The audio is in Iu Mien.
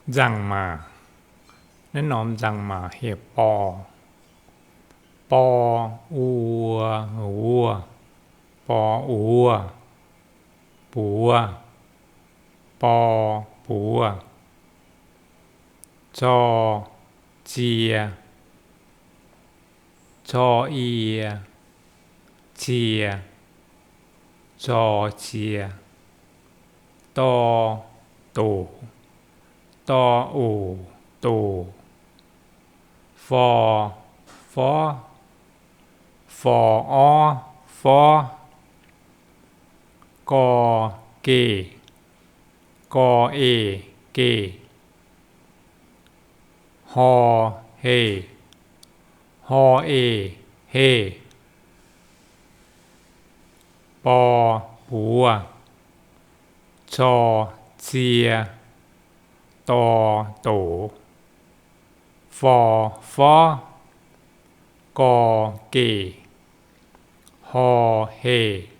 Nzangc-maac. Naaiv norm nzangc-maac heuc bor. Bor, uo, wuov. Bor, uov, buov. Bor, buov. Zor, zie. Zor, ie, zie. Zor, zie. Dor, doc. Dor, oc, doc. For, for. For, or, for. Gor, geh. Gor, ec, geh. Hor, heh. Hor, ec, heh. Bor, buov. Cor, zie. Dor, doc. For, for. Gor, geh. Hor, heh.